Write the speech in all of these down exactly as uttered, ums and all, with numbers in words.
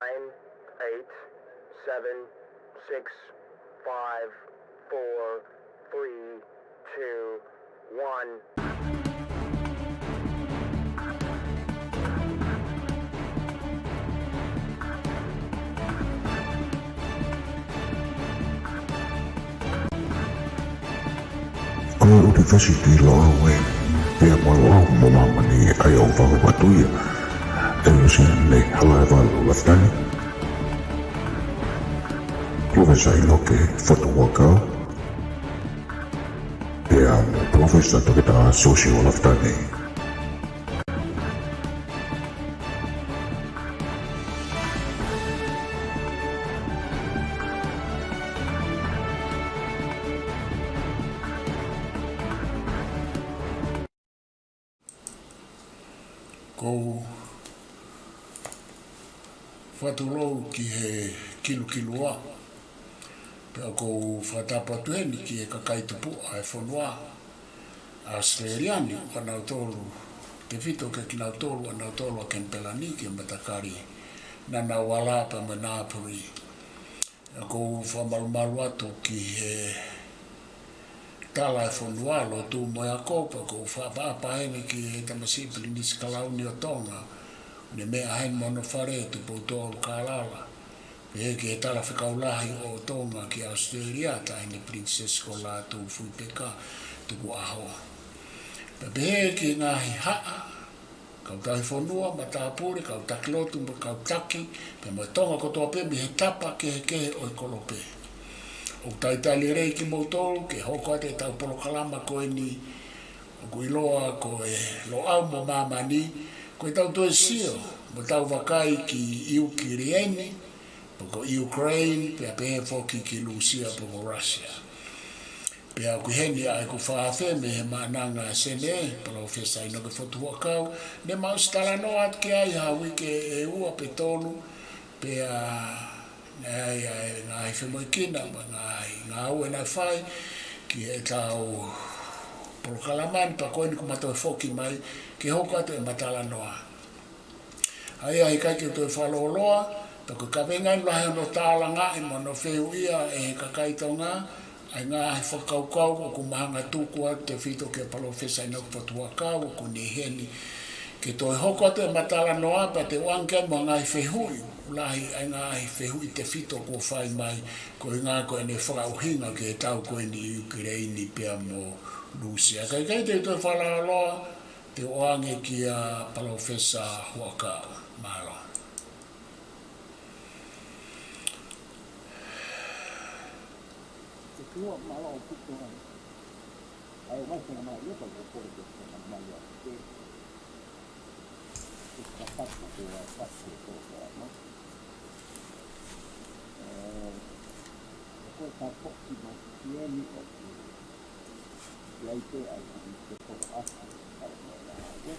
Nine, eight, seven, six, five, four, three, two, one. Ko e University Loʻau ē, pea mo Loʻau mo Māmani ʻa ia ʻoku fakapapauʻi ʻe Luseane Halaevalu Lafitani, Professor ʻInoke Fotu Huʻakau, pea mo Professor Toketā Siosiua Lafitani. ʻOku ou fakatulou ki he kilukiluʻa, pea ʻoku ou fakatapu atu heni ki he kakai tupuʻa ʻo e fonua ʻAositelēlia ni, ʻa kinautolu, tefito kiate kinautolu, ʻa kinautolu ʻa Kenipela ni ki he matakali Ngunnawal pea mo Ngambri. ʻOku ou fakamalumalu atu ki he tala ʻa e fonua, lotu mo e ako, pea ʻoku ou fakaʻapaʻapa heni ki he tamasiʻi Pilinisi Kalauni ʻo Tonga, ʻoku ne meʻa heni mo hono fale, Tupoutoʻa ʻUlukālala. Pehē ki he Talafekau Lahi ʻo Tonga ki ʻAositelēlia, Taʻahine Pilinisesi ko Lātūfuipeka Tukuʻaho. Pea pehē ki he ngaahi haʻa, kau tauhi fonua, matāpule, kau taki lotu, mo e kau taki, pea mo Tonga kotoa pē mei he tapa kehekehe ʻo e kolope. ʻOku talitali lelei kimoutolu ke hoko atu ʻetau polokalama ko eni, ʻoku ʻiloa ko e Loʻau mo Māmani, ko ʻetau toe sio mo tau vakai ki ʻIukileni, pe ko Ukraine, pea pehē foki ki Lūsia pe ko Russia. Pea ʻoku ʻi heni ʻa ʻeku fakaafe mei he Maʻananga Senē, Palōfesa ʻInoke Fotu Huʻakau, ne mau ʻosi talanoa atu ki ai ha uike ʻe ua pe tolu, pea naʻe ʻi ai ʻa e ngaahi femoʻuekina mo e ngaahi ngāue naʻe fai ki heʻetau polokalama ni, pea ko eni kuo ma toe foki mai ke hoko atu ʻema talanoa. ʻA ia ʻoku ʻikai ke u toe fakalōloa, pea ko e kaveinga eni lahi hono tālangaʻi mo hono fehuʻia ʻe he kakai Tonga ʻa e ngaahi fakakaukau ʻoku ma hanga ʻo tuku atu, tefito kia Palōfesa ʻInoke Fotu Huʻakau, ʻoku ne ʻi heni ke toe hoko atu ʻema talanoa, pea te u ʻoange ki ai mo e ngaahi fehuʻi, ʻoku lahi ʻa e ngaahi fehuʻi tefito kuo fai mai, koeʻuhinga ko ʻene fakaʻuhinga ki he tau ko eni ʻi ʻIukileni pea mo Lūsia. Ka ʻoku ʻikai te u toe fakalōloa, te u ʻoange kia Palōfesa Huʻakau. Mālō. Ko e tuʻa mālō ʻaupito ai. ʻA ia ʻoku ʻi ai e faingamālie ia ka u kole ke u fakamālō atu ke, ke fakatapu ko e fakatapu ko e polokalama. ʻE, ko e tafoki mo e kieni ʻoku ʻi ai pē ʻa e kiʻi koloaʻaki, ʻa e meʻa ʻa e,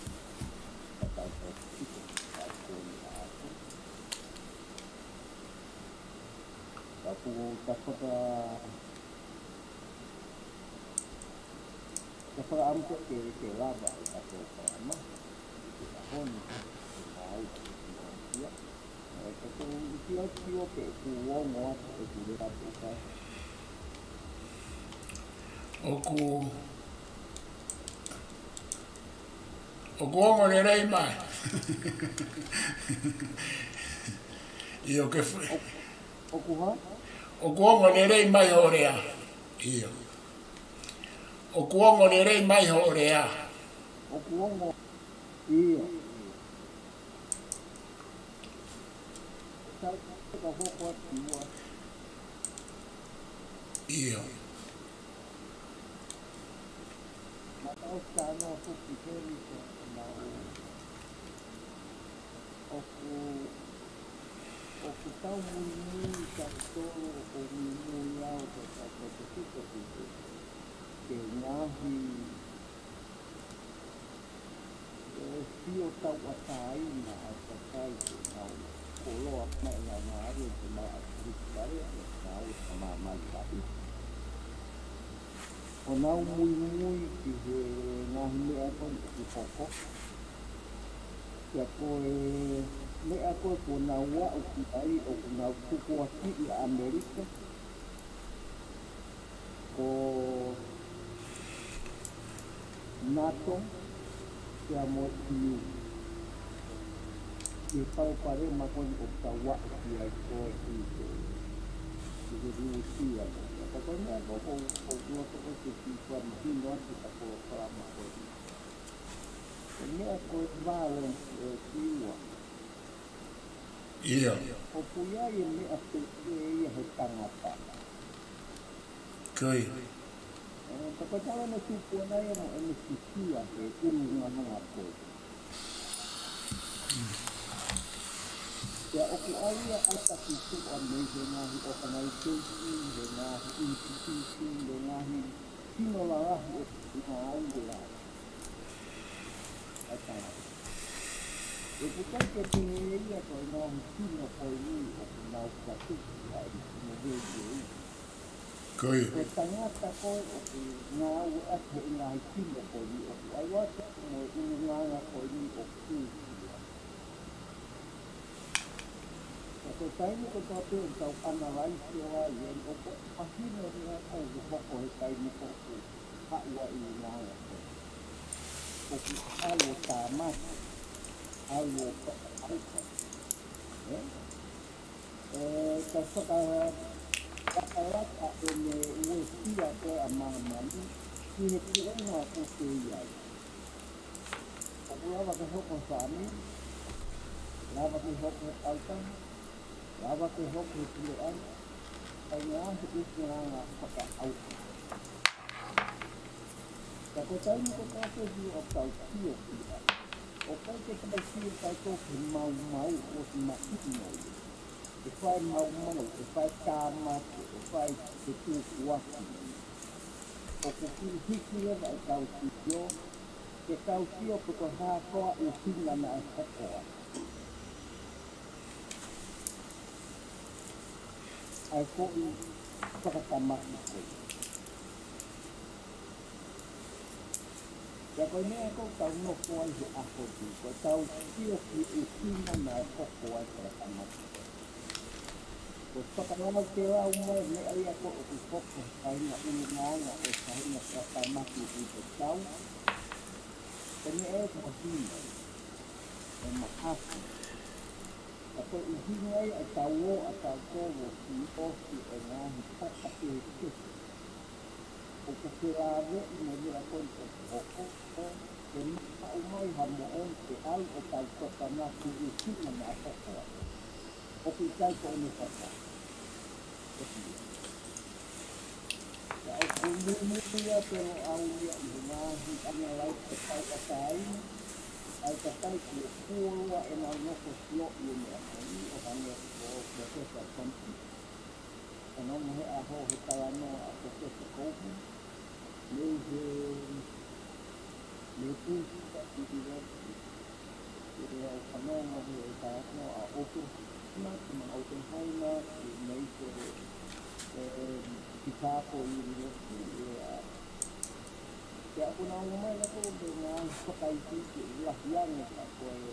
ka tau tau tiko, ʻa e kieni ʻa e. Ka ʻoku ou tafata, tafata ʻamu ke, ke, ke lava ʻa e polokalama, ke ʻaho ni, ke mau, ke mau ia. ʻE, ke tau ʻi ai ki o ke, ku ongo atu e ku lea atu ka. ʻOku, ʻoku ongo lelei mai. ʻIo ke fu- ʻOku hā? ʻOku ongo lelei mai hoʻo lea. ʻIo. ʻOku ongo lelei mai hoʻo lea. ʻOku ongo. ʻIo. Ka, ka hoko atu ua. ʻIo. Ma tau sano foki heni ko na o. ʻOku, ʻoku tau muimui kitautolu, ʻoku ou muimui au ko e tau koto kiko kiko. Ke ngaahi ʻe sio tauʻatāina ʻa e kakai ke nau koloa mai ʻenau ngāue ke mau ʻasiliki vale ʻenau ngāue ka māmani lahi. ʻO nau muimui ki he ngaahi meʻa ko eni ʻoku hoko. Pea ko e Meʻa ko ē kuo nau aʻu ki ai ʻoku nau tukuakiʻi ʻa ʻAmelika, ko NATO, pea mo e E U. Ki he palopalema ko eni ʻoku tau aʻu ki ai ko ē ʻi he, ʻi he Lūsia. Ka ko e meʻa ko ē ʻoku, ʻoku ou loto ko ē ke kiʻi fai mahino atu ka ko e palopalema ko eni. Ko e meʻa ko e violence ʻe Siua. ʻIo. ʻOku ʻi ai e meʻa pē ia he tangata. Ko ia. ʻE, ka ko e tala ne tupu ana ia mo ʻene fiefia he ʻulungaanga ko ē. Pea ʻoku ʻalu ia ʻo taki tuʻa mei he ngaahi organization, he ngaahi institution, he ngaahi sino lalahi ʻo e ngāue lahi. ʻA e tangata. ʻOku ʻikai ke pehē ia ko e ngaahi sino ko eni ʻoku nau katuki ai mo e vei. Ko ia. Ko e tangata ko ē ʻoku ngāueʻaki he ngaahi sino ko eni ʻoku ʻalu atu mo e ʻulungaanga ko eni ʻoku ʻuhinga. Ka ko e taimi kotoa pē ʻoku tau analyze ʻo ai, ʻoku mahino e meʻa ko ē ʻoku hoko he taimi ko ē ʻoku haʻu ai e ʻulungaanga ko ē. ʻOku ʻalu ʻo tāmaki, ʻalu ʻo fakaʻauha. ʻE? ʻE, ka faka-, fakalaka ʻene uesia ko ē ʻa māmani, ki he tuʻunga ʻoku ke ʻi ai. ʻOku lava ke hoko he fāmili, lava ke hoko he kautaha, lava ke hoko he puleʻanga, ʻa e ngaahi ʻulungaanga fakaʻauha. Ka ko e taimi kotoa pē ʻoku tau sio ki ai, ʻoku ʻikai ke tau sio tautolu ki he maumau ʻosi mahino ia. ʻE fai maumau, ʻe fai tāmaki, ʻe fai ke tukuaki. ʻOku kiʻi hiki leva ʻetau sio, ke tau sio pe ko e hā koā ʻuhinga naʻe hoko ai ʻa e foʻi fakatamaki ko ē. Pea ko e meʻa ko ē ʻoku tau nofo ai he ʻaho ni, ko ʻetau sio ki he ʻuhinga naʻe hoko ai e fakatamaki ko ē. Ko e fakalau ke lau mai e meʻa ia ko ē ʻoku hoko he faʻahinga ʻulungaanga ʻo e faʻahinga fakatamaki ʻi he tau. Ko e meʻa ia ʻoku mahino, ʻe mahafu. Ka ko e ʻuhinga ia ʻetau ō ʻa tautolu ʻo siʻi ʻosi e ngaahi papa kehekehe ʻoku felāveʻi mo e meʻa ko eni ʻoku hoko, ke maʻu mai ha moʻoni ke ʻalu ʻo tau tokanaki e ʻuhinga naʻe hoko ai. ʻOku ʻikai ko ʻene faka. ʻOku ia. Ka ʻoku muimui ia pē ʻo ʻalu ia ʻi he ngaahi analysis ʻa e tauʻatāina, ʻa e kakai kuo fuoloa ʻenau nofo sioʻi e meʻa ko eni ʻo hangē ko Professor Thompson. Fanongo he ʻaho he talanoa ʻa Professor Coleman, mei he, mei he Princeton University. Pea u fanongo he talanoa ʻa Oppenheimer, ma Oppenheimer, ʻi mei he, ʻe, Chicago University, ʻe, ʻa, pea ʻoku nau ʻomai ʻa e ko e ngaahi fakaʻikiʻiki lahi ange ka ko e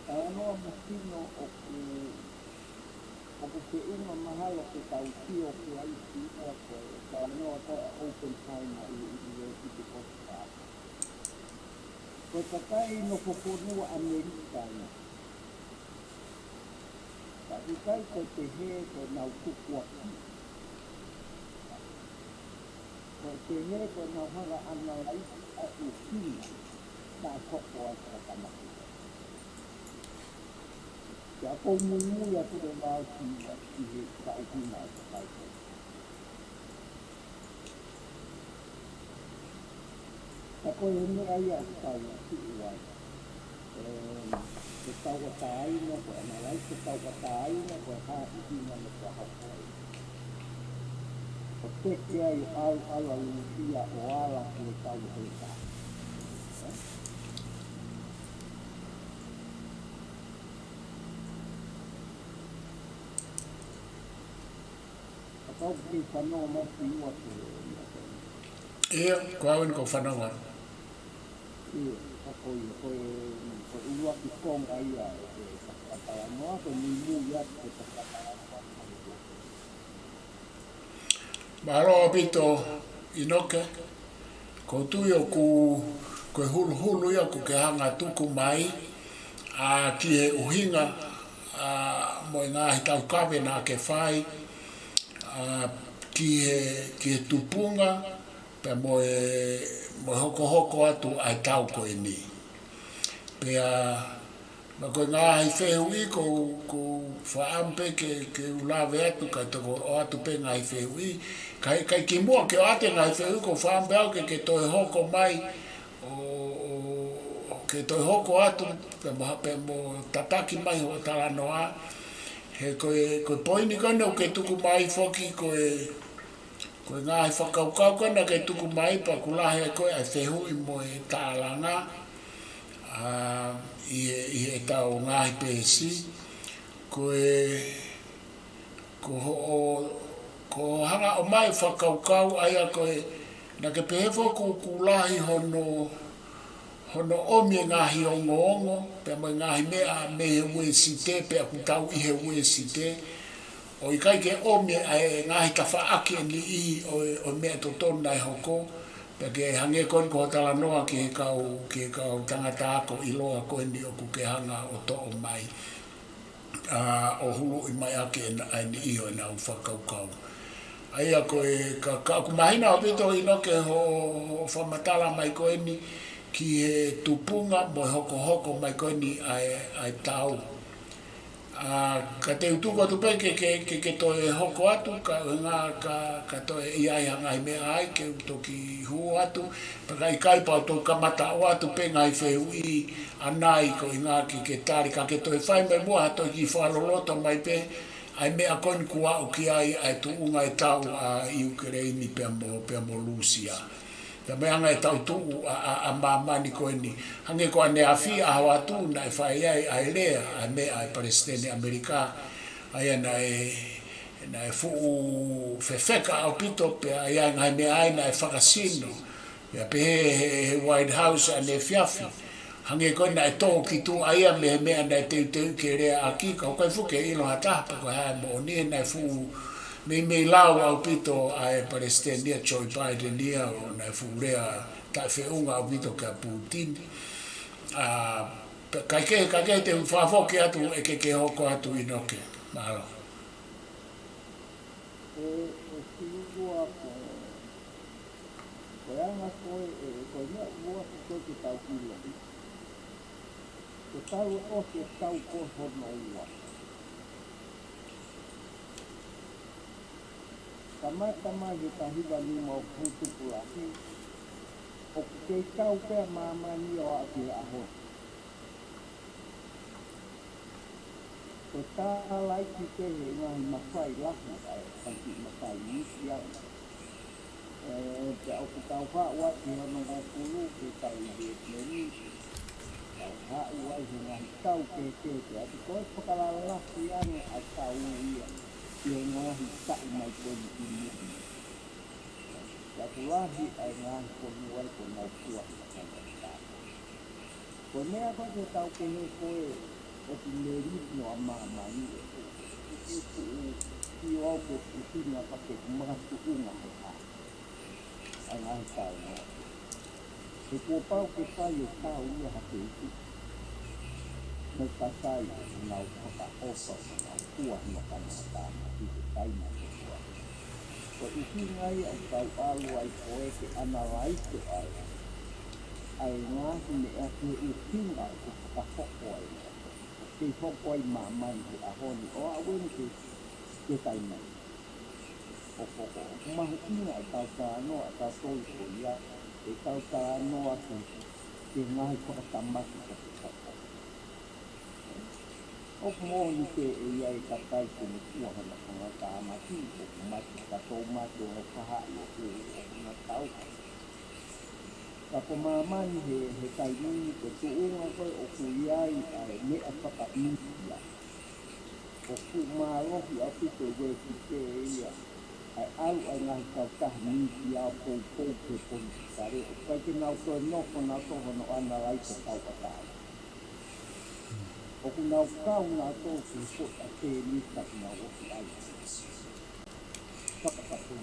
talanoa mahino ʻoku ʻoku feʻunga mahalo ke tau sio ki ai Siua ko e talanoa ko ē ʻa Oppenheimer ʻi he University of Chicago. Ko e kakai nofo fonua ʻAmelika ia. Ka ʻoku ʻikai ko e pehē ko ʻenau tukuakiʻi. Ko e pehē ko ʻenau hanga ʻo analyze ʻa e ʻuhinga naʻe hoko ai e fakatamaki. Pea ʻoku ou muimui atu leva au ki, ki he ʻuhinga ʻo e kakai ko ē. Ka ko e meʻa ia ʻoku tau tuʻu ai. ʻE, ko e tauʻatāina, ko e analyze ko e tauʻatāina, ko e hā e ʻuhinga naʻe hoko ai. ʻO teke ai ʻo ʻalu, ʻalu ʻa Lūsia ʻo ala ki he tau ʻe taha. Kapau ʻoku ke fanongo mai Siua ki he meʻa ko eni. ʻIo, ko au eni ʻoku ou fanongo. ʻIo. Ko ia, ko e, ko e ʻuluaki konga ia e fakatalanoa, ko e muimui atu ko e fakatalanoa. Mālō ʻaupito ʻInoke, ʻoku ou tui ʻoku, ko e huluhulu ia ʻoku ke hanga tuku mai, ʻa, ki he ʻuhinga, ʻa, mo e ngaahi taukave naʻa ke fai, ʻa, ki he, ki he tupunga, pea mo e, mo e hokohoko atu ʻa e tau ko eni. Pea, ma ko e ngaahi fehuʻi ʻoku, ʻoku ou fakaʻamu pē ke, ke u lave atu kae toki ʻoatu pē ngaahi fehuʻi. Kae, kae kimuʻa ke ʻoatu e ngaahi fehuʻi ʻoku ou fakaʻamu pē au ke, ke toe hoko mai, ʻo, ʻo, ʻo ke toe hoko atu, pea mo, pea mo tataki mai hoʻo talanoa. He ko e, ko e poini ko ena ʻoku ke tuku mai foki ko e, ko e ngaahi fakakaukau ko ena ʻoku ke tuku mai pea ʻoku lahi ai ko ē ʻa e fehuʻi mo e tālanga, ʻa, ʻi he, ʻi heʻetau ngaahi peesi. Ko e, ko hoʻo, ko hoʻo hanga ʻo ʻomai fakakaukau ʻa ia ko ē, naʻa ke pehē foki ʻoku, ʻoku lahi hono, hono ʻomi e ngaahi ongoongo, pea mo e ngaahi meʻa mei he Uēsite, pea ʻoku tau ʻi he Uēsite, ʻo ʻikai ke ʻomi ʻa e ngaahi tafaʻaki ʻe niʻihi ʻo e, ʻo e meʻa totonu naʻe hoko, pea ke hangē ko eni ko hoʻo talanoa ki he kau, ki he kau tangata ako ʻiloa ko eni ʻoku ke hanga ʻo toʻo mai, ʻa, ʻo huluʻi mai ʻaki ʻena, ʻa e niʻihi ʻo ʻenau fakakaukau. ʻA ia ko e ka, ka ʻoku mahino ʻaupito ʻInoke hoʻo, hoʻo fakamatala mai ko eni ki he tupunga mo e hokohoko mai ko eni ʻa e, ʻa e tau. ʻA, ka te u tuku atu pē ke, ke, ke, ke toe hoko atu, ka, ngā, ka, ka toe ʻi ai ha ngaahi meʻa ai, ke u toki hū atu, pea ka ʻikai pea u toki kamata ʻoatu pē ngaahi fehuʻi ʻanai ko e ngā ke, ke tali, ka ke toe fai mai muʻa ha toe kiʻi fakaloloto mai pē, ʻa e meʻa ko eni kuo aʻu ki ai, ʻa e tuʻunga e tau ʻa ʻIukereini pea mo, pea mo Lūsia. Pea mo e anga e tau tuʻu ʻa, ʻa, ʻa māmani ko eni. Hangē ko ʻaneafi ʻaho atu naʻe fai ai ʻa e lea, ʻa e meʻa ʻa e Palesiteni ʻAmelika, ʻa ia naʻe, naʻe fuʻu fefeka ʻaupito pea ʻi ai e ngaahi meʻa ai naʻe fakasino. Pea pehē he, he White House ʻaneefiafi. Hangē ko ē naʻe tō ki tuʻa ia mei he meʻa naʻe teuteu ke lea ʻaki, ka ʻoku ʻikai fuʻu ke ʻilo ha taha pe ko e hā e moʻoni, naʻe fuʻu meimei lau ʻaupito ʻa e Palesiteni ia Joe Biden ia ʻo naʻe fuʻu lea taʻefeʻunga ʻaupito kia Putini. ʻA, pe-, kae kehe, kae kehe te u fakafoki atu ʻe ke, ke hoko atu ʻInoke. Mālō. ʻE, ʻe Silivia ko, ko e anga ko ē, ʻe, ko e meʻa ʻuluaki ko ē ke tau ʻilo. Ko e tau ʻosi e tau ko hono ua. Kamata mai he taha hiva nima ʻo e tupulaki, ʻoku kei kau pē ʻa māmani ʻo aʻu ki he ʻaho ni. Ko e tālaʻi ki he ngaahi mafai lahi ʻa e fanga kiʻi mafai Nusiana. ʻE, pea ʻoku tau haʻu atu ki hono ngofulu ke tau ʻi Vietnam. Tau haʻu ai he ngaahi tau kehekehe pē ʻa ia ko e fakalalafi ange ʻa e tau ia ki he ngaahi taʻu mai ko eni ki mui. Pea ʻoku lahi ʻa e ngaahi fonua ʻoku nau fua he matanga. Ko e meʻa ko ē ke tau kehe ko ē ʻoku melino ʻa māmani ʻe ʻoku, ʻoku, ʻoku, ʻoku ʻio au ke ʻuhinga ka ke makatuʻunga he hā. ʻA e ngaahi tau noa. He kuo pau ke fai e tau ia ha feituʻu. Mo e kakai ʻoku nau fakaʻofa, ʻoku nau fua hono kangatanga ʻi he taimi kotoa. Ko e ʻuhinga ia ʻoku tau ʻalu ai ko ē ke ʻanalaiso ai ʻa e ngaahi meʻa ki he ʻuhinga ʻoku fakahoko ai. ʻOku kei hoko ai māmani he ʻaho ni ʻo aʻu eni ki he, ki he taimi ni. ʻOku, ʻoku, ʻoku mahuʻinga ʻetau talanoa, ʻetau tolu ko ia, ʻetau talanoa ki he, ki he ngaahi fakatamaki ʻoku hoko. ʻOku moʻoni pē ʻe ʻi ai e kakai ke ne fua hono kangatāmaki, ʻoku mate ka tou mate ʻo fahaʻi ʻoku, ʻoku na tau. Ka ko māmani he, he taimi ni ko e tuʻunga ko ē ʻoku ʻi ai ʻa e meʻa fakaʻinisia. ʻOku mālohi ʻaupito e Uēsite ia. ʻa e ʻalu ʻa e ngaahi kautaha mītia ʻo poupou ki he politikale, ʻoku ʻikai ke nau toe nofo nautolu hono ʻanalaiso tauʻatāina. ʻOku nau kau nautolu ki he foʻi ʻateni ʻoku nau ʻosi ʻai. Fakatapu.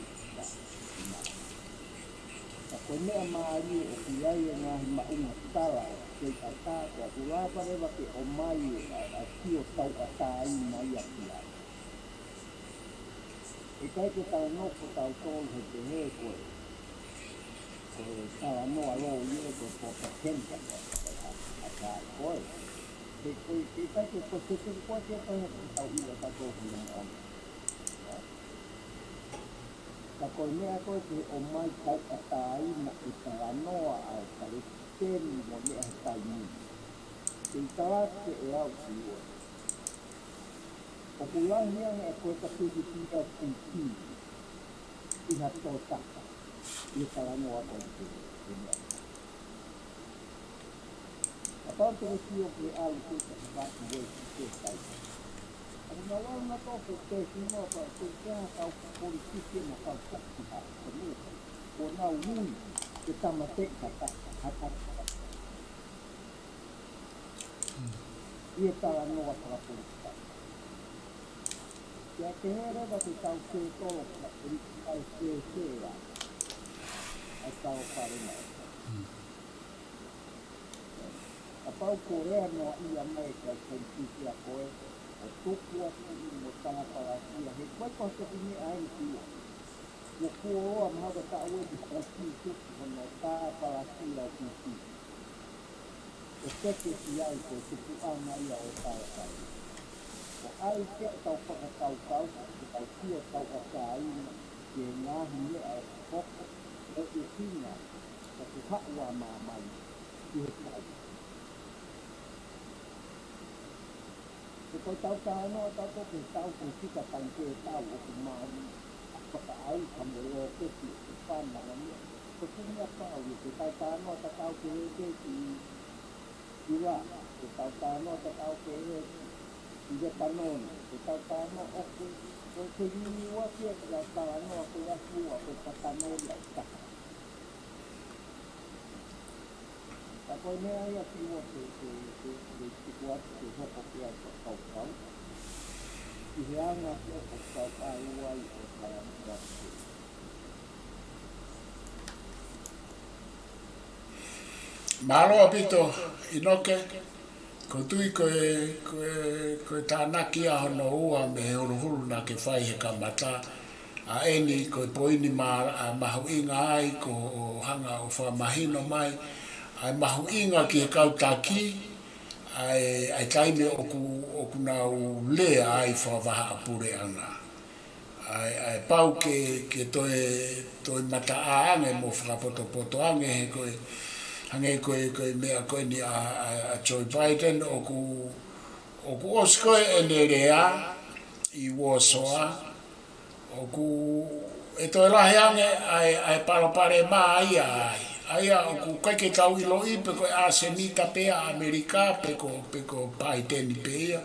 Ka ko e meʻa mālie ʻoku ʻi ai e ngaahi maʻuʻanga tala ʻoku kei ʻatā, pea ʻoku lava leva ke ʻomai e ʻa, ʻa e sio tauʻatāina ia ki ai. ʻIkai ke tau nofo tautolu he pehē ko e, ko e talanoa lōlie, ko e propaganda ko e ʻa, ʻa, ʻa, ko e. He ko e, ʻikai ke ko e, ke, ke, ko e, ke, ko e, ke tau ʻilo tautolu hono moʻoni. Ka ko e meʻa ko ē ke ʻomai tauʻatāina e talanoa ʻa e palesiteni mo e meʻa he taimi ni. Ke tala atu ʻe au ki he ua. ʻOku lahi ange e ko e ka piki pika piki ʻi ha tōtaka ʻi he talanoa ko ē ke, ke meʻa. Kapau te ke sio ki he ʻalu ko ē ka paki ue ki he kai. ʻOku nau lau nautolu ko e pēsino ka ko e kau politiki mo e kau taki ha, ko e meʻa. Ko nau ui ke tamateʻi ha taki, ha taki. ʻI he talanoa fakapolitikale. Pea pehē leva ke tau fetolo fakapolitikale fēfē ʻa e tau palena. Kapau ko e lea noaʻia mai e kau saienitisi ko ē, ʻo tupu atu ʻi mo tāpalasia, he ko e ko e meʻa eni ki ua. Kuo fuoloa mahalo ka taʻu eni ko e tupu hono tāpalasia ʻo tupu. ʻO teke ki ai ko e tupuʻanga ia ʻo e tāpalasia. ʻO ʻai ke tau fakakaukau, ke tau sio tauʻatāina ki he ngaahi meʻa ʻoku hoko, ʻo ʻuhinga ʻoku haʻu ʻa māmani ki he kai. Ko e tau talanoa tautolu ke tau ko e fika taimi ke tau ʻoku māmani fakaʻauha mo e lōketi ʻoku fana ʻa meʻa. Ko e fuʻu meʻa pau ia ke tau talanoa tatau ki he lōketi ʻi ʻIlā, ke tau talanoa tatau ki he ʻi Lepanoni, ke tau talanoa ʻoku, ko e ke liliu ake ke tau talanoa ko e ʻaku ua ko e ka talanoa ia ʻo taha. Ka ko e meʻa ia ki ua ke, ke, ke, ke tuku atu ke hoko ki ai ko e kaukau. ʻI he anga ko e kaukau ai ʻo talanoa atu. Mālō ʻaupito, ʻInoke, ko e tui ko e, ko e, ko e tānaki ia hono ua mei he huluhulu naʻa ke fai he kamata, ʻa eni ko e poini ma-, ʻa mahuʻinga ai ko hoʻo hanga ʻo fakamahino mai, ʻa e mahuʻinga ki he kau taki, ʻa e, ʻa e taimi ʻoku, ʻoku nau lea ai fakavahaʻapuleʻanga. ʻA e, ʻa e pau ke, ke toe, toe mataʻā ange mo fakapotopoto ange he ko e, hangē ko e, ko e meʻa ko eni ʻa, ʻa, ʻa Joe Biden ʻoku, ʻoku ʻosi ko ē ʻene lea ʻi Uosoa, ʻoku ʻe toe lahi ange ʻa e, ʻa e palopalema ia ai. ʻA ia ʻoku ʻikai ke tau ʻiloʻi pe ko e ʻasenita pē ʻa ʻAmelika, pe ko, pe ko Biden pē ia.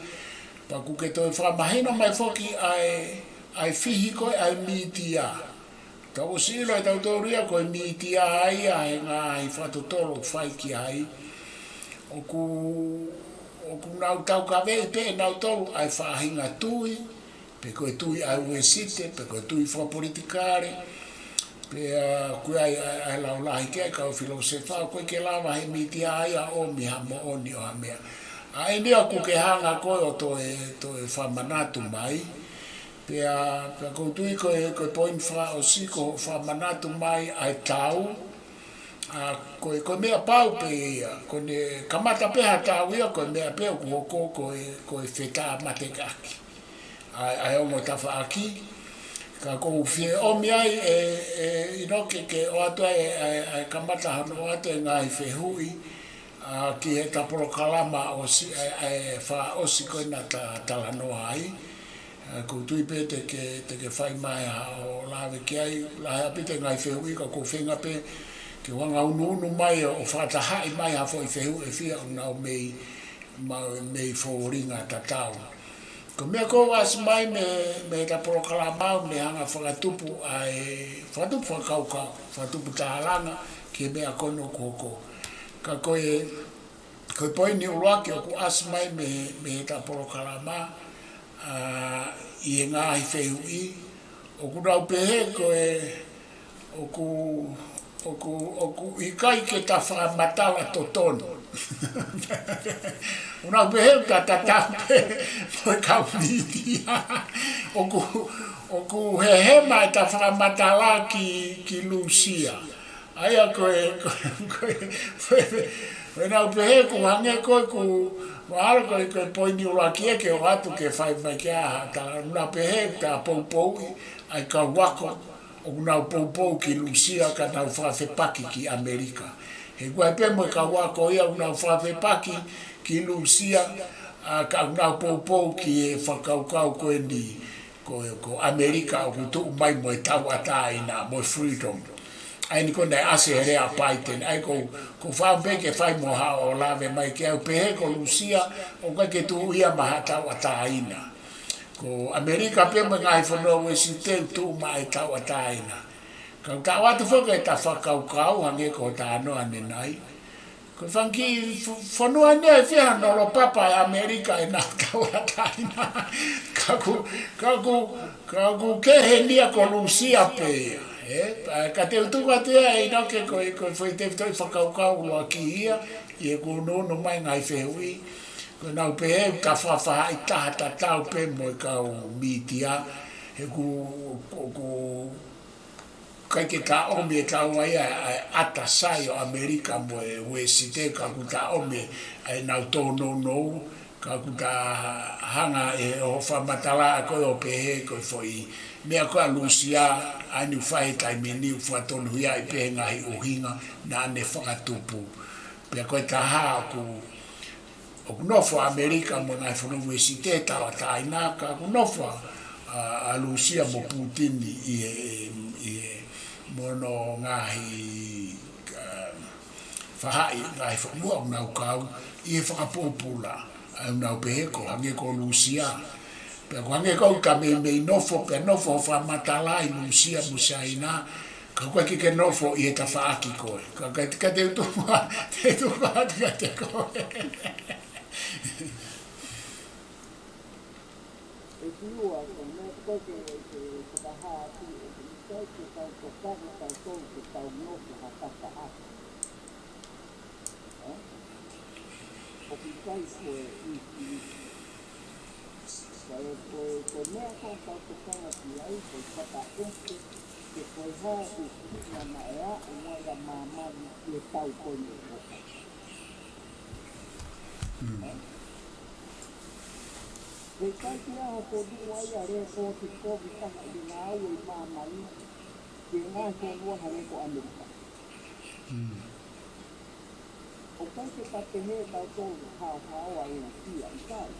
Pea ʻoku ke toe fakamahino mai foki ʻa e, ʻa e fihi ko ē ʻa e mītia. Tau ʻosi ʻilo ʻe tautolu ia ko e mītia ia he ngaahi fakatotolo ʻoku fai ki ai. ʻOku, ʻoku nau taukaveʻi pē ʻe nautolu ʻa e faʻahinga tui, pe ko e tui ʻa e uēsite, pe ko e tui fakapolitikale, pea ʻoku ʻi ai ʻa e, ʻa e laulahi ki ai kau filōsefa, ʻoku ʻikai ke lava he mītia ia ʻo ʻomi ha moʻoni ʻo ha meʻa. ʻA eni ia ʻoku ke hanga ko ē ʻo toe, toe fakamanatu mai. Pea, pea ʻoku ou tui ko e, ko e poini fakaʻosi ko hoʻo fakamanatu mai ʻa e tau. ʻA, ko e, ko e meʻa pau pē ia, ko ʻene kamata pē ha tau ia, ko e meʻa pē ʻoku hoko ko e, ko e fetāmateʻaki ʻa e, ʻa e ongo tafaʻaki. Ka ʻoku ou fie ʻomi ai ʻe, ʻe ʻInoke ke ʻoatu ai ʻa e, ʻa e, ʻa e kamata hono ʻoatu e ngaahi fehuʻi, ʻa, ki heʻeta polokalama ʻosi, ʻa e, ʻa e fakaʻosi ko ena ta-, talanoa ai. ʻA, ʻoku ou tui pē te ke, te ke fai mai haʻo lave ki ai, lahi ʻaupito e ngaahi fehuʻi ka ʻoku ou feinga pē ke u hanga ʻo unuunu mai ʻo, ʻo fakatahaʻi mai ha foʻi fehuʻi ʻe fiha ʻoku nau mei, ma-, mei fōlinga tatau. Ko e meʻa ko ē ʻoku ʻasi mai mei, mei heʻeta polokalama ʻoku ne hanga ʻo fakatupu ʻa e, fakatupu fakakaukau, fakatupu tālanga ki he meʻa ko eni ʻoku hoko. Ka ko e, ko e poini ʻuluaki ʻoku ʻasi mai mei, mei heʻeta polokalama, ʻa, ʻi he ngaahi fehuʻi, ʻoku nau pehē ko e, ʻoku, ʻoku, ʻoku ʻikai ke ta fakamatala totonu. ʻOku nau pehē ʻoku ta tatau pē mo e kau mītia. ʻOku, ʻoku hehema ʻeta fakamatala ki, ki Lūsia. ʻA ia ko e, ko e, ko e, ko e, ʻoku nau pehē ʻoku hangē ko ē ʻoku, mahalo ko e, ko e poini ʻuluaki ē ke ʻoatu ke fai mai ki ai ha tala, ʻoku nau pehē ʻoku ta poupouʻi ʻa e kau ako ʻoku nau poupou ki Lūsia ka nau fakafepaki ki ʻAmelika. He ʻoku ʻi ai pē mo e kau ako ia ʻoku nau fakafepaki ki Lūsia, ʻa, ka ʻoku nau poupou ki he fakakaukau ko eni, ko, ko ʻAmelika ʻoku tuʻu mai mo e tauʻatāina, mo e freedom. ʻA eni ko ē naʻe ʻasi he lea ʻa Biden, ʻa ia ko, ʻoku ou fakaʻamu pē ke fai mo haʻo lave mai kiate au pehē ko Lūsia, ʻoku ʻikai ke tuʻu ia maʻa ha tauʻatāina. Ko ʻAmelika pē mo e ngaahi fonua Uēsite ʻoku tuʻu maʻa e tauʻatāina. Ka ʻoku ta ʻoatu foki ʻeta fakakaukau hangē ko e talanoa ʻanenai. Ko e fanga kiʻi fo-, fonua eni ʻe fiha ʻi he lolo papa ʻa ʻAmelika ʻenau tauʻatāina. Ka ʻoku, ka ʻoku, ka ʻoku kehe eni ia ko Lūsia pē ia. Ē, ʻa, ka te u tuku atu ia ʻe ʻInoke ko e, ko e foʻi tefitoʻi fakakaukau ʻuluaki ia, ʻi heʻeku ʻunuʻunu mai ngaahi fehuʻi. Ko ʻenau pehē ʻoku ta faʻa faʻa ʻi taha tatau pē mo e kau mītia, he ʻoku, ʻoku, ʻoku ʻikai ke ta ʻomi ʻe taua ia ʻa e ʻata sai ʻo ʻAmelika mo e Uēsite, ka ʻoku ta ʻomi ʻenau tōnounou, ka ʻoku ta hanga ʻe hoʻo fakamatala ko ē ʻo pehē ko e foʻi meʻa ko ē ʻa Lūsia, ʻa eni ʻoku fai he taimi ni ʻoku fakatonuhiaʻi pē he ngaahi ʻuhinga naʻa ne fakatupu. Pea ko e taha ʻoku, ʻoku nofo ʻAmelika mo e ngaahi fonua Uēsite tauʻatāina, ka ʻoku nofo ʻa, ʻa Lūsia mo Pūtini ʻi he, ʻi he mo hono ngaahi, ʻa, faʻahi, ngaahi fonua ʻoku nau kau ʻi he fakapōpula. ʻA ia ʻoku nau pehē ko e hangē ko Lūsia. Pea ʻoku hangē ko ē ʻoku ta meimei nofo, pea nofo hoʻo fakamatala ʻi Lūsia mo Siaina, ka ʻoku ʻikai ke ke nofo ʻi he tafaʻaki ko ē. Ka, ka, ka te u tuku, te u tuku atu kiate koe. ʻE Siua, ko e meʻa ko ē ke, ke fakahā atu, ʻoku ʻikai ke tau tokanga tautolu ke tau nofo ha tafaʻaki. Ē? ʻOku ʻikai ko e ʻi, ʻi, ko e, ko e, ko e meʻa ko ē ʻoku tau tokanga ki ai, ko e fakaʻeke, ke ko e hā e ʻuhinga naʻe aʻu ai ʻa māmani ki he tau ko eni ʻoku hoko. Mm. Ē? He ʻikai ke ʻi ai ha fonua ia ʻe lēkooti kovi taha ʻi he ngāue ʻi māmani, ki he ngaahi fonua hangē ko ʻAmelika. Mm. ʻOku ʻikai ke ta pehē tautolu haohaoa ʻa Lūsia, ʻikai.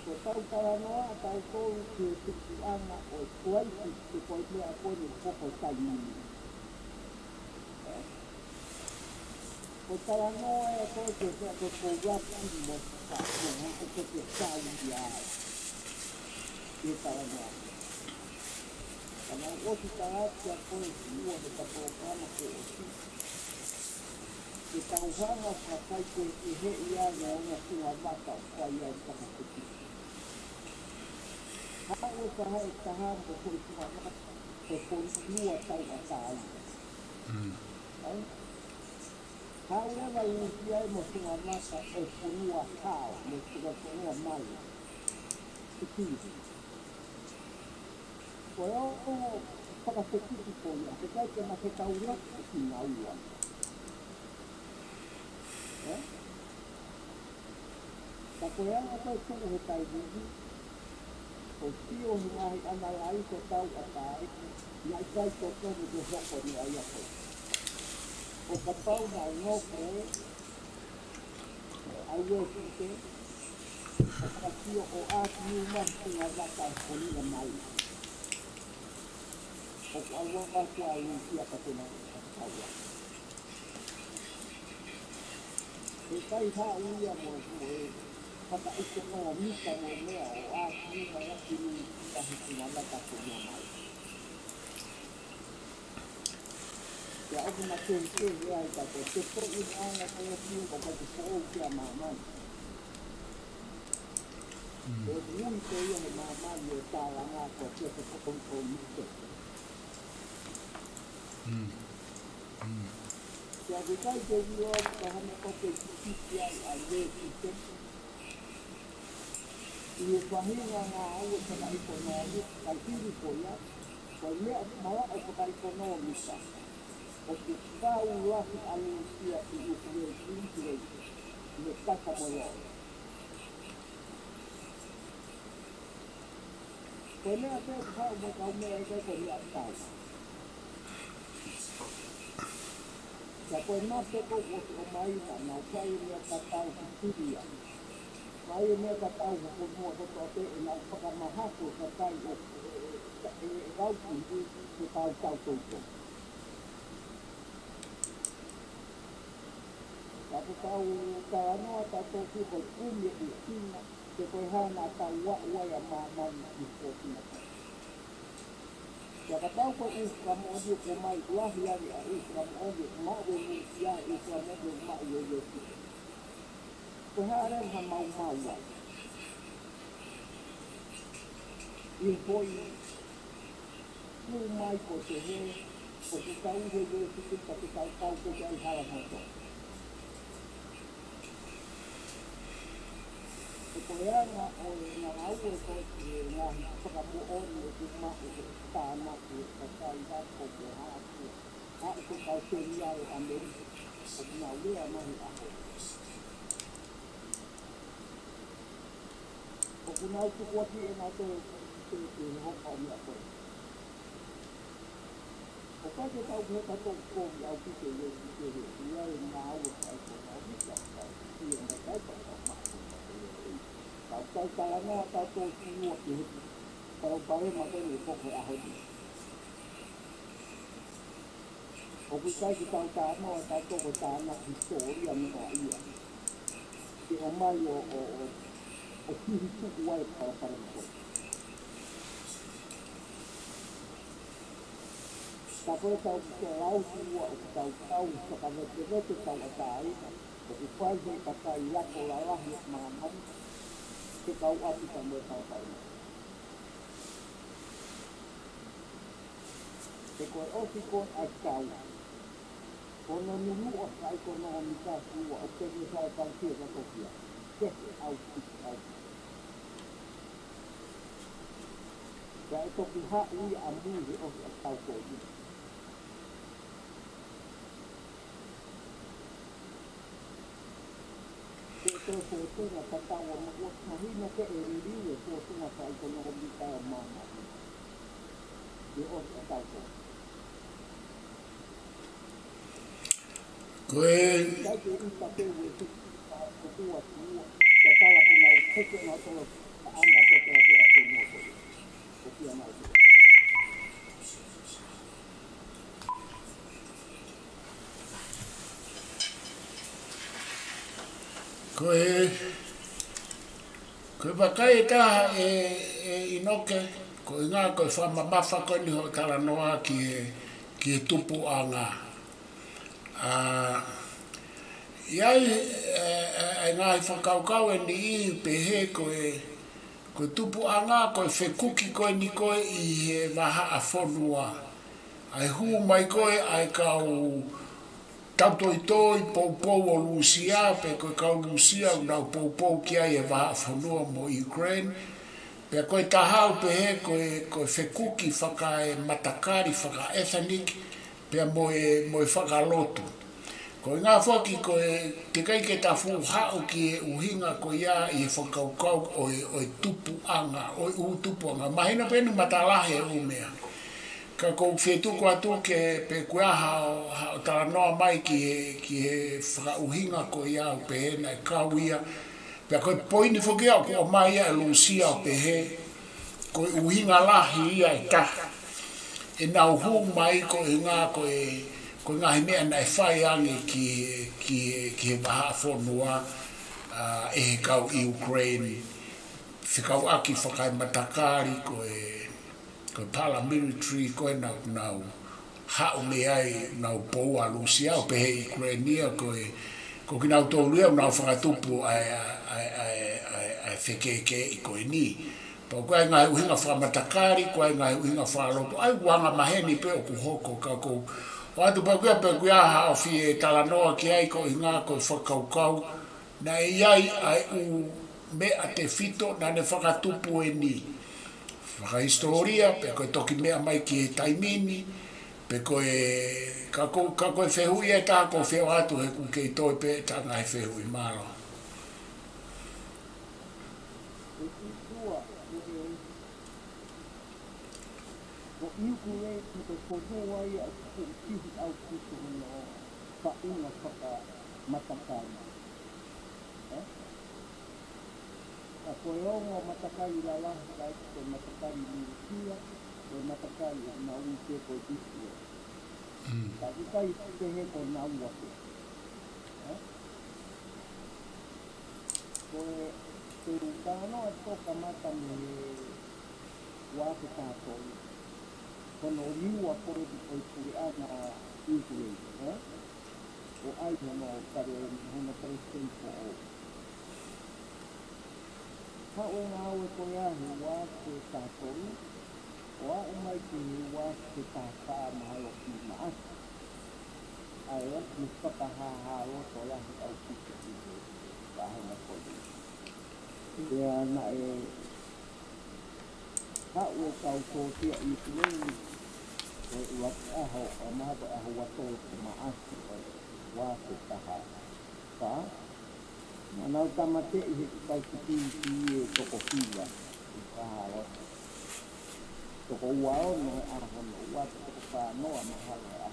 Ko ʻetau talanoa ʻatautolu ki he tupuʻanga ʻo e crisis, ko e meʻa ko eni ʻoku hoko he taimi ni. Ē? Ko e talanoa ē ko ē ki he meʻa ko e corruption mo e ka, mo e hā ko ē ke tau ia ai. Ke talanoa. Ka naʻe ʻosi tala atu kia koe ʻe Siua he ka polokalama kuo ʻosi. Ke tau hanga ʻo fakakehekeheʻi ʻa e ongo tuʻa mata ʻoku fai ai e fakafepaki. Haʻu e faʻahi ʻe taha mo e foʻi tuʻa mata ʻo e fonua tauʻatāina. Mm. Ai? Haʻu leva Lūsia ia mo e tuʻa mata ʻo e fonua hao, mo e tuʻa fonua malu. Ko e kiwi. Ko e ongo fakafepaki ko ia, he ʻikai ke ma ke tau laka ki naua. Ē? Ka ko e anga ko ē ʻoku tuʻu he taimi ni, ʻoku sio he ngaahi ʻanalaiso tauʻatāina, naʻe ʻikai totonu ke hoko e meʻa ia ko ē. ʻO kapau naʻe nofo ʻa Uēsite, ʻo fakasio ʻo ʻasi ʻuma he tuʻa mata ʻo e fonua malu. ʻOku ʻalu atu ʻa Lūsia ka te na ʻalu. He ʻikai haʻu ia mo, mo e fakaʻekonōmika mo e meʻa ʻo ʻākiuma e aki nui ki tahi ki ngā mata ko ia mai. Pea ʻoku na kehekehe ai ka ko e tepoʻi ʻana ko e fiu ko ka te foʻou ki a māmani. Ko e ui ko ia he māmani e tālanga ko e tepoʻi ko e mite. Pea ʻoku ʻikai ke ui ʻo ka hana ko ke tiki ai a le tite. ʻI he faʻahinga ngāue fakaʻekonōmika, ka hili ko ia, ko e meʻa malaʻe fakaʻekonōmika, ʻoku kau lahi ʻa Lūsia ʻi ʻIsileli, ʻi he kaka mo e lolo. Ko e meʻa pē ʻoku haʻu mo e kau meʻa ʻikai ko e meʻa tatau. Ka ko e mate ko ʻoku ʻomai na nau fai e meʻa tatau ki Siria. Fai e meʻa tatau ho fonua kotoa pē ʻenau fakamahako e kakai ʻo e, e, e, e kau Siria mo e kau tau toitoi. Ka ko e kau talanoa tautolu ki he kumi e ʻuhinga, pe ko e hā naʻa tau aʻu ai ʻa māmani ki he fōtunga. Pea kapau ko e ʻū fakamoʻoni ʻoku ʻomai lahi ange ʻa e ʻū fakamoʻoni ʻoku maʻu ʻe Lūsia, ʻū fakamoʻoni ʻoku maʻu ʻe Siria. Ko e hā leva ha maumau ai. ʻI he foʻi ʻū mai ko e pehē, ʻoku tau he Siria ka te tau kau ko e hala moto. Ko e anga ʻo e ngāue ko e ngaahi fakamoʻoni ʻoku maʻu he tānaki ʻa e kakai ako ko e haʻaku, haʻaku kau seniale ʻAmelika, ʻoku nau lea mai he ʻaho. ʻOku nau tukuakiʻi ʻenautolu ke, ke, ke hoko ʻa e meʻa ko ē. ʻOku ʻikai ke tau pehē ka tau kovi au ki he ʻEiki ke he ʻi ai e ngāue fakaʻekonōmika, ka ʻi ai e ngaahi kaupapa maʻu. Tau tau talanoa tautolu ki muʻa ki he palopalema ko eni ko e ʻaho ni. ʻOku ʻikai ke tau talanoa tautolu ko e tānaki hisitōlia noa ia. Ke ʻomai ʻo, ʻo, ʻo, ʻo kihi tuku ai e palopalema ko ē. Ka ko e tau ke lau ki muʻa ʻoku tau tau fakavetevete tauʻatāina, ʻoku fai he kakai ako lalahi ʻo māmani, ke kau ʻapi ka mo e palopalema. He ko e ʻosi ko ē ʻa e tau, ko hono nunuʻa fakaʻekonōmika ki ua ʻo peke sai kau kia ka tokia. Ke he au ki au. Ka e toki haʻu ia ʻa mui he ʻosi ʻa e tau ko ia. Ko e toe fōtunga tatau ʻa mo ua mahino ke e liliu e fōtunga fakaʻekonōmika ʻo māmani. Ke ʻosi ʻa e tau ko. Ko e Kai ke ita ke ue ki ʻa ko tua ki ua. Ka tala ki nau puke na tolo ka anga ko te ake ake no ko. Ko kia nau. Ko e, ko e vakai ʻe taha ʻe, ʻe ʻInoke, ko e ngaahi, ko e fakamamafa ko eni hoʻo talanoa ki he, ki he tupuʻanga. ʻA, ʻi ai, ʻe, ʻe, ʻe ngaahi fakakaukau ʻe niʻihi pehē ko e, ko e tupuʻanga, ko e fekuki ko eni ko ē ʻi he vahaʻa fonua. ʻA e hū mai ko ē ʻa e kau tautoitoi poupou ʻo Lūsia, pe ko e kau Lūsia ʻoku nau poupou ki ai e vahaʻa fonua mo Ukraine. Pea ko e taha ʻoku pehē ko e, ko e fekuki fakaematakali, fakaʻeseniki, pea mo e, mo e fakalotu. Ko e ngaahi foki ko e teʻeki ke ta fuʻu haʻu ki he ʻuhinga ko ia ʻi he fakakaukau ʻo e, ʻo e tupuʻanga, ʻo e ʻū tupuʻanga. Mahino pē eni matalahi e ʻū meʻa. Ka ʻoku ou fie tuku atu ke pe ko e hā haʻo, haʻo talanoa mai ki he, ki he fakaʻuhinga ko ia ʻoku pehē naʻe kau ia. Pea ko e poini foki ia ʻoku ʻomai ia ʻe Lūsia ʻo pehē, ko e ʻuhinga lahi ia ʻe taha. ʻEnau hū mai ko e ngaahi, ko e, ko e ngaahi meʻa naʻe fai ange ki, ki, ki he vahaʻa fonua. ʻa, ʻe he kau Ukraine, fekauʻaki fakaematakali ko e, ko e paramilitary ko ē naʻa nau haʻu mei ai, nau poua ʻa Lūsia ʻo pehē ʻe Ukraine ia ko e, ko kinautolu ia ʻoku nau fakatupu ʻa e, ʻa e, ʻa e, ʻa e, ʻa e, ʻa e fekekeʻi ko eni. Pea ʻoku ʻi ai e ngaahi ʻuhinga fakamatakali, ʻoku ʻi ai e ngaahi ʻuhinga fakalotu, ʻa ia ʻoku angamaheni pē ʻoku hoko ka ʻoku ou ʻoatu pē ʻoku ʻi ai pē ʻoku ʻi ai ha ʻoku fie talanoa ki ai ko e ʻuhinga ko e fakakaukau. Naʻe ʻi ai ʻa e ʻū meʻa tefito naʻa ne fakatupu eni. Fakahisitōlia, pe ko e toki meʻa mai ki he taimi ni, pe ko e, ka ko, ka ko e fehuʻi ʻe taha ʻoku ou fie ʻoatu he ʻoku kei toe pē ʻeta ngaahi fehuʻi, mālō. Ko ʻIukuleni ko e fonua ia ʻoku kihiʻi ʻaupito hono faʻunga fakamatakali. Ē? Ka ko e ongo matakali lalahi, ʻikai ko e matakali Lūsia, ko e matakali ʻoku nau ui pē ko e ʻIsileli. Mm. Ka ʻoku ʻikai pehē ko naua pē. Ē? Ko e, ko e talanoa ʻoku kamata mei he ua afe taha tolu. Ko hono liua ko ē ʻo e puleʻanga ʻIukuleni, ē? ʻO ʻai hono pale, hono palesiteni foʻou. Haʻu e ngāue ko ia he ua afe taha tolu, ʻo aʻu mai ki he ua afe taha fā mahalo ki Maʻasi. ʻA ia ʻoku fakahāhā loto lahi ʻaupito ʻi he vahaʻa ko eni. Pea naʻe haʻu e kau sōtia ʻIsileli, ʻi he ʻuluaki ʻaho, ʻa mahalo ko e ʻaho ua tolu ʻo Maʻasi ʻo e ua afe taha fā. Naʻa nau tāmateʻi he kau sikiliti ʻe toko hiva ʻi Kahaloti. Toko ua ono he ʻaho hono ua, toko fā noa mahalo he ʻaho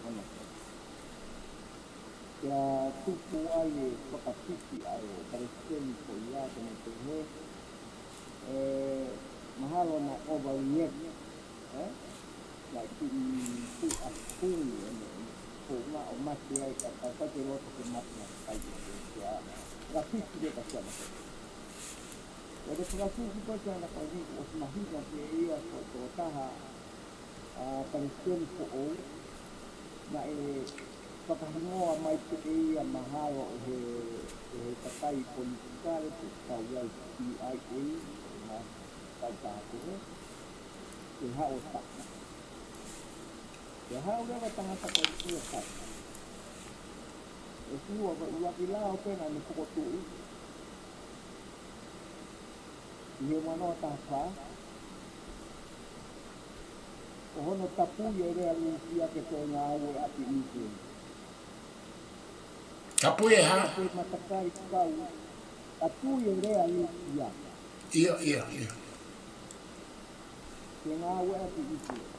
hono. Pea tupu ai e fakafiti ʻa e palesiteni ko ia, ko ʻene pehē, ē, mahalo naʻe overreact, ē? Naʻe kiʻi tuʻa pungi ʻene, ʻene founga ʻo mate ai, ka, ka ʻikai ke loto ke mate ʻa e kakai ʻo e, ʻa e fakafiti leva ki he ʻaho ko ē. ʻA e fakafiti ko ē ki he ʻaho ko eni, ʻoku mahino pē ia ko e tokotaha ʻa e palesiteni foʻou, naʻe fakahingoa mai pē ia mahalo ʻe he, ʻe he kakai politikale pe kau ai C I A, ʻa e ngaahi kakai tā pehē, ke haʻu ʻo taki. Pea haʻu leva e tangata ko eni ʻo taki. ʻE sio ko e ʻuluaki lao pē naʻa ne fokotuʻu ʻi he ua noa taha fā, ko hono tapui e lea Lūsia ke toe ngāueʻaki ʻi ʻIsileli. Tapui e hā? Ko e matakali kau, tapui e lea Lūsia. ʻIo, ʻio, ʻio. Ke ngāueʻaki ʻi ʻIsileli.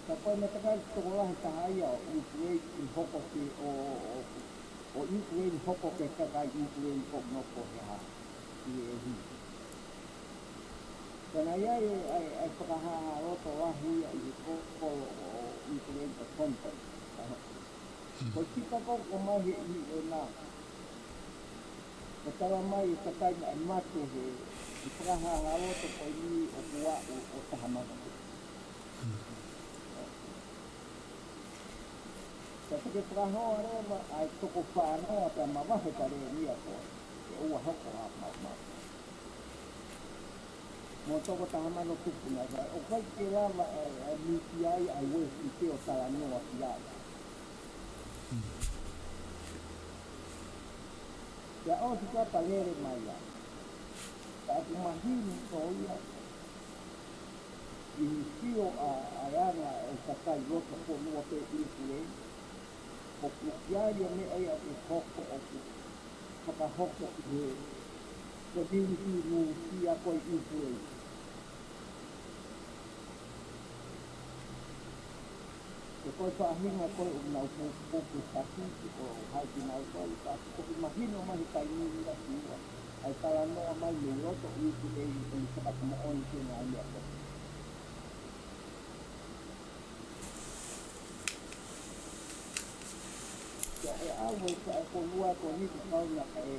Ka ko e matakali tokolahi taha ia ʻo ʻIsileli ke hoko ke ʻo, ʻo, ʻo, ʻo ʻIsileli hoko ki he kakai ʻIsileli ʻoku nofo he hā, ʻi he ʻEhitu. Ka naʻe ʻi ai e, ʻa e, ʻa e fakahāhā loto lahi ia ʻi he ko, kolo ʻo ʻIsileli ko Tonton. Ko e sipa ko ē ʻoku ʻomai he ʻi ʻena. Ko e tala mai e kakai naʻe mate he, he fakahāhā loto ko eni ʻoku aʻu ʻo taha mano. Ka te ke fakahoa leva ʻa e toko fā noa pea mavahe pale ia ko e ua hoko ha maumau. Mo toko taha mano tupu na, ʻoku ʻikai ke lava ʻe, ʻe miti ai ʻa e uefi ke ʻo talanoa ki ai. Pea ʻosi ka ta lele mai ai. Ka ʻoku mahino ia ʻi he sio ʻa, ʻa e anga ʻo e kakai loto fonua pē ʻi ʻIsileli. ʻOku ʻi ai e meʻa ia ʻoku hoko ʻoku fakahoko ʻi he community Lūsia ko ē ʻi ʻIsileli. Ko e faʻahinga ko ē ʻoku nau puputuʻu taki, ʻoku ʻikai ke nau tau taki, ʻoku mahino mai he taimi ni ʻa e ua. ʻA e talanoa mai mei loto ʻi ʻIsileli ʻoku ne fakamoʻoni ki he ngaahi meʻa ko ē. Pea ʻe ʻau ʻe he fonua ko eni ke kau na ʻe, ʻe,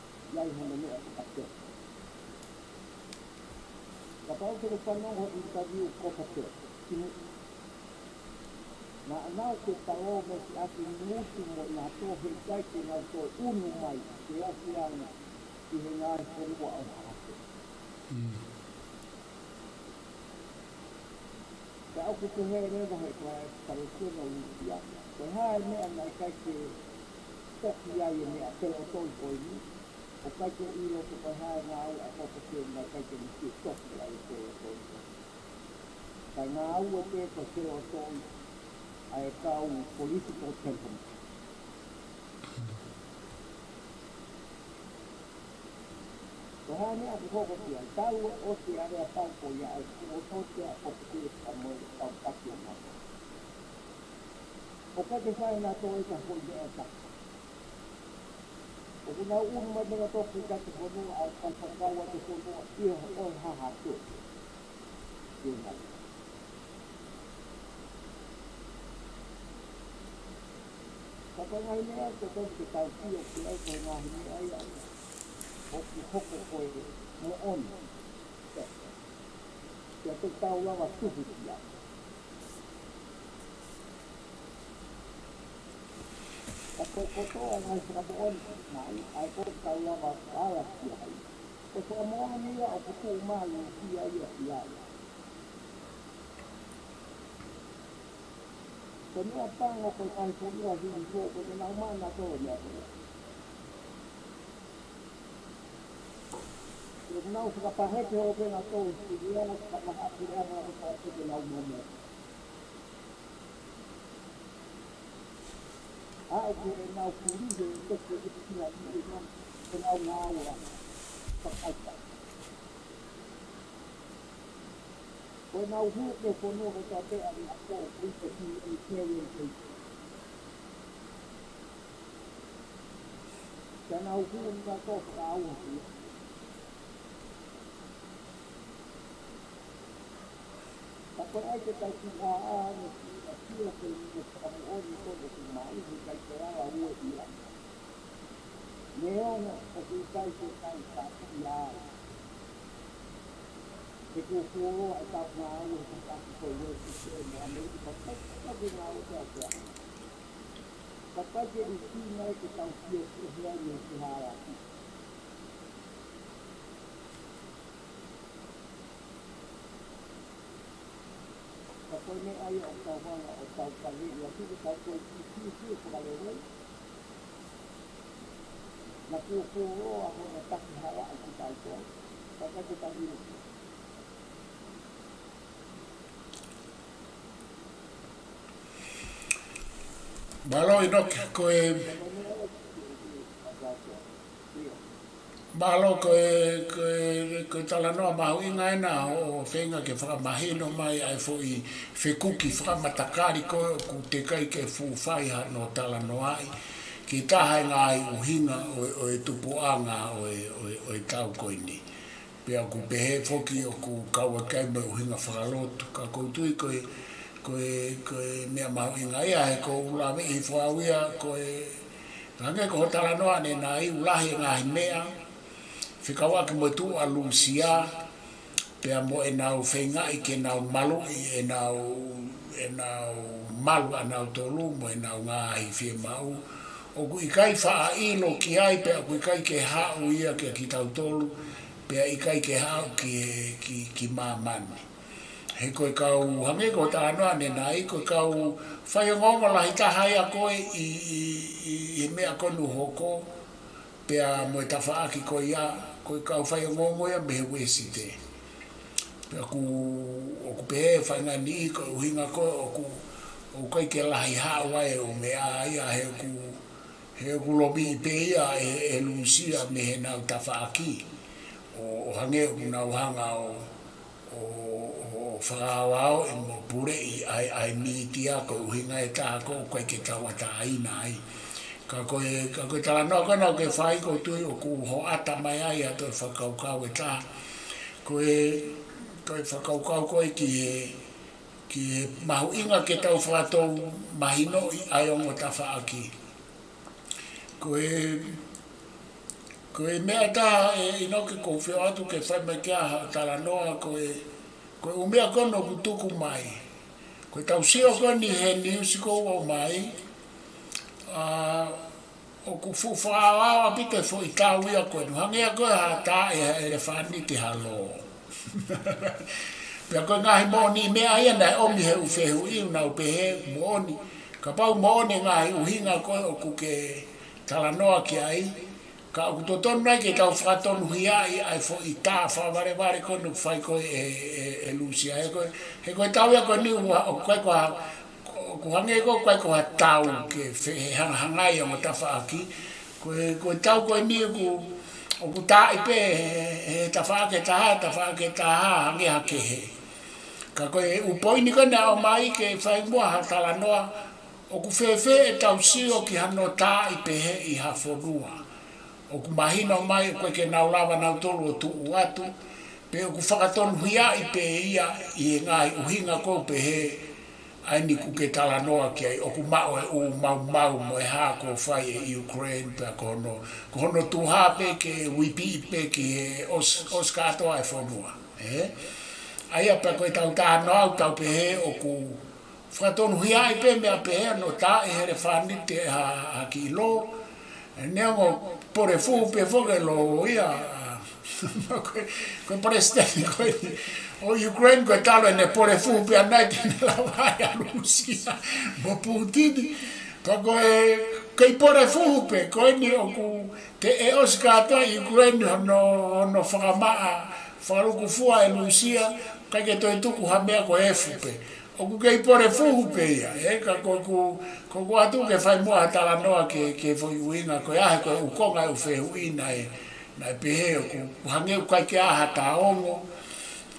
ʻi ai hono meʻa ko Patele. Kapau te ke fanongo interview ko Patele, kimuʻa, naʻa nau ke talou mei he ʻaki Nuʻusi mo ʻEne Tohi, ʻikai ke nau toe ʻunu mai ke ʻasi ange ʻi he ngaahi fonua ʻo Haʻape. Pea ʻoku pehē leva he ko e palesiteni ʻo Lūsia, ko e hā e meʻa naʻe ʻikai ke toki ai e meʻa telotoi ko eni, ʻoku ʻikai ke ʻilo pe ko e hā e ngāue ʻa Kopa Kē naʻe ʻikai ke ne toki ai e telotoi ko eni. Kae ngāue pē ko e telotoi ʻa e kau political temperament. Ko e hā e meʻa ʻoku hoko ki ai, talu ʻosi e aleapau ko ia ʻa e telotoi ʻa Kopa Kē pea mo e kau taki ʻo Nato. ʻOku ʻikai ke fai ʻe Nato ia ha foʻi meʻa ʻe taha. ʻOku nau ʻunu mai mei Nato ki he kau fonua ʻa e kau fakakaukau ʻa e fonua ʻi he ʻoho ʻa Haʻape. Ke nau. Ka ko e ngaahi meʻa ʻoku totonu ke tau sio ki ai, ko e ngaahi meʻa ia ʻoku hoko ko e moʻoni. Pea te tau lava tuhu ki ai. Ka ko e kotoa e ngaahi fakamoʻoni mai, ʻa ia ʻoku tau lava ala ki ai, ko e fakamoʻoni ia ʻoku tuʻumālie ia ʻi ai. Ko e meʻa pango ko e ngaahi fonua hili fo, ko ʻenau maʻu ʻa Nato e meʻa ko ia. Ko ʻenau fakapaheke holo pē ʻa Nato, ʻi he anga fakamahaʻapuleʻanga ko ē ʻoku nau maʻu. ʻA ia ko ʻenau fili he ʻikai ke ʻi ai ha meʻa, ʻenau ngāue fakaʻaufuli. Ko ʻenau hū ki he fonua kotoa pē ʻa Nato, ko e humanitarian aid. Pea nau hū ʻi Nato fakaʻauha ki ai. Ka ko e ʻai ke tau kiʻi ʻā ʻā ʻo kiʻi ʻā ʻo kiʻi ʻā ke ne fakamoʻoni ko ʻene kiʻi maʻu, he ʻikai ke ala ue ia. Neongo ʻoku ʻikai ke tau tāpuaki ai. He kuo fuoloa ʻetau ngāue he tafaʻaki ko ē ʻi he Siasi mo ʻAmelika, ka ʻikai ke ngāue pē ʻa e Siasi. Ka ʻikai ke ʻi ai ha meʻa ke tau sio ki ai mei he hala. Ka ko e meʻa ia ʻoku tau hanga ʻo tau kaveinga, ʻoku tau toe siʻisiʻi fakalelei. Naʻa ku fuoloa hono taki halaʻi kitautolu, ka naʻa ku taki ʻilo. Mālō ʻInoke, ko e, mālō ko e, ko e, ko e talanoa mahuʻinga ena ʻo feinga ke fakamahino mai ʻa e foʻi fekuki fakamatakali ko ē ʻoku teʻeki ai ke fuʻu fai hano talanoaʻi ki he taha e ngaahi ʻuhinga ʻo, ʻo e tupuʻanga ʻo e, ʻo e, ʻo e tau ko eni. Pea ʻoku pehē foki ʻoku kau ʻaki ai mo e ʻuhinga fakalotu. Ka ʻoku ou tui ko e, ko e, ko e meʻa mahuʻinga ia he ʻoku ou laveʻi hifo au ia ko e, hangē ko hoʻo talanoa ʻanenai, ʻoku lahi e ngaahi meʻa fekauʻaki mo e tuʻu ʻa Lūsia, pea mo ʻenau feingaʻi ke nau maluʻi ʻenau, ʻenau malu ʻanautolu mo ʻenau ngaahi fiemaʻu. ʻOku ʻikai faʻa ʻilo ki ai, pea ʻoku ʻikai ke haʻu ia kia kitautolu, pea ʻikai ke haʻu ki, ki, ki māmani. He ko e kau, hangē ko hoʻo talanoa ʻanenai, ko e kau faiongoongo lahi taha ia ko ē ʻi, ʻi, ʻi, ʻi he meʻa ko eni ʻoku hoko, pea mo e tafaʻaki ko ia, ko e kau faiongoongo ia mei he Uēsite. Pea ʻoku, ʻoku pehē faʻahinga niʻihi ko e ʻuhinga ko ē ʻoku, ʻoku ʻikai ke lahi haʻu ai e ʻū meʻa ia he ʻoku, he ʻoku lomiʻi pē ia ʻe, ʻe Lūsia mei heʻenau tafaʻaki. ʻO, ʻo hangē ʻoku nau hanga ʻo, ʻo, ʻo fakaʻaoʻaoʻi mo puleʻi ʻa e, ʻa e mītia ko e ʻuhinga ʻe taha ko ē ʻoku ʻikai ke tauʻatāina ai. Ka ko e, ka ko e talanoa ko ena ʻoku ke fai ʻoku ou tui ʻoku hoʻata mai ai ʻa e toe fakakaukau ʻe taha. Ko e, ko e fakakaukau ko ē ki he, ki he mahuʻinga ke tau fakatou mahinoʻi ʻa e ongo tafaʻaki. Ko e, ko e meʻa ʻe taha ʻe ʻInoke ʻoku ou fie ʻoatu ke fai mai ki ai haʻo talanoa ko e, ko e ʻū meʻa ko ena ʻoku tuku mai. Ko ʻetau sio ko eni he niusi ʻoku ʻomai, ʻa, ʻoku fuʻu fakaʻaoʻao ʻaupito e foʻi tau ia ko eni. Hangē ia ko e ha taaʻi ha ʻelefānite ha lō. Pea ko e ngaahi moʻoniʻi meʻa ia naʻe ʻomi he ʻū fehuʻi ʻoku nau pehē moʻoni. Kapau moʻoni e ngaahi ʻuhinga ko ē ʻoku ke talanoa ki ai, ka ʻoku totonu nai ke tau fakatonuhiaʻi ʻa e foʻi tā fakavalevale ko eni ʻoku fai ko ē ʻe, ʻe, ʻe Lūsia. He ko e, he ko e tau ia ko eni ʻoku, ʻoku ʻikai ko ha, ʻoku hangē ko ē ʻoku ʻikai ko ha tau ke fe-, he hanga-, hangai ongo tafaʻaki. Ko e, ko e tau ko eni ʻoku, ʻoku taaʻi pē he, he tafaʻaki ʻe taha, tafaʻaki ʻe taha, hangē ha kehe. Ka ko e ʻū poini ko ē naʻe ʻomai ke fai muʻa ha talanoa, ʻoku fēfē ʻetau sio ki hano taaʻi pehē ʻi ha fonua? ʻOku mahino mai ʻoku ʻikai ke nau lava nautolu ʻo tuʻu atu, pe ʻoku fakatonuhiaʻi pē ia ʻi he ngaahi ʻuhinga ʻoku ou pehē, ʻa eni ʻoku ke talanoa ki ai, ʻoku maʻu e ʻū maumau mo e hā ʻoku fai ʻe Ukraine, pea ko hono, ko hono tuha pē ke uipiʻi pē ki he ʻos-, ʻosi kātoa e fonua. Ē? ʻA ia pea ko ʻetau talanoa ʻoku tau pehē ʻoku fakatonuhiaʻi pē meʻa pehē ʻa hono taaʻi he ʻelefānite ha, ha kiʻi lō. Neongo pole fuhu pē foki e lō ia. Ko e, ko e palesiteni ko ē ʻo Ukraine ko e talu ʻene pole fuhu pē ʻanai te ne lava ai ʻa Lūsia mo Putini. Ka ko e, kei pole fuhu pē, ko eni ʻoku te ʻe ʻosi kātoa ʻe Ukraine hono, hono fakamaʻa, fakalukufua ʻe Lūsia, ʻikai ke toe tuku ha meʻa ko e efu pē. ʻOku kei pole fuhu pē ia, ē, ka ko ʻeku, ko ʻeku ʻoatu ke fai muʻa ha talanoa ke, ke foʻi ʻuhinga ko ia he ko e ʻū konga e ʻū fehuʻi naʻe, naʻe pehē ʻoku hangē ʻoku ʻikai ke ʻi ai ha taongo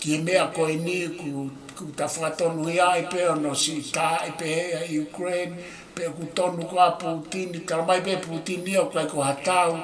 ki he meʻa ko eni ʻoku, ʻoku ta fakatonuhiaʻi pē hono siʻi taaʻi pehē ʻa Ukraine, pe ʻoku tonu ko ā Putini, tala mai pē Putini ia ʻoku ʻikai ko ha tau,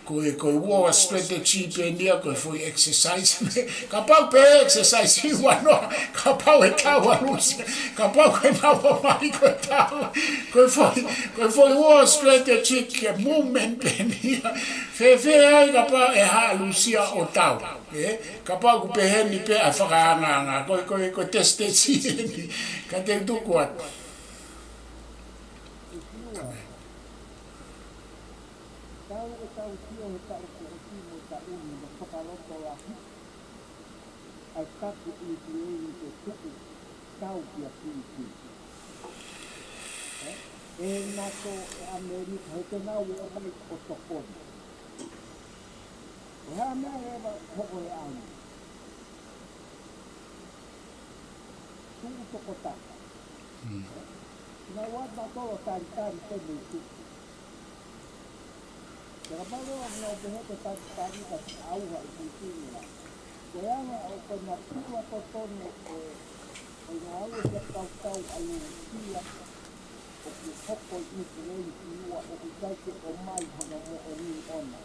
ko e, ko e war strategy pē eni ia, ko e foʻi exercise. Kapau pē exercise ʻi uanoa, kapau ʻe tau ʻa Lūsia, kapau ko e nau ō mai ko e tau, ko e foʻi, ko e foʻi war strategy ke movement pē eni ia. Fēfē ai kapau ʻe hā ʻa Lūsia ʻo tau, ē? Kapau ʻoku pehē ni pē ʻa e fakaangaanga, ko e, ko e, ko e tesitesi eni, ka te u tuku atu. Tau ʻetau sio he taʻu kuo ʻosi mo e taʻu ni mo e fakalotolahi ʻa e taki ʻi Tuʻi ke tuʻu tau kia Filipi. Ē, ʻe NATO, ʻe ʻAmelika, he te nau ō mai ʻo tokoni. Ko e hā meʻa leva ʻoku hoko he ʻaho ni? Tuʻu toko taha. Naʻa ʻoku tau talitali pē mei tuʻu. Pea kapau leva ʻoku nau pehē ʻoku talitali ka ʻauha e tuʻutuʻuni. Ko e anga ʻo e natura totonu ʻo e, ʻo e ngāue fakakautau ʻa e Letitia ʻoku hoko ʻi Nuʻu Sila ni, ʻoku ʻikai ke ʻomai hono moʻoni ʻona.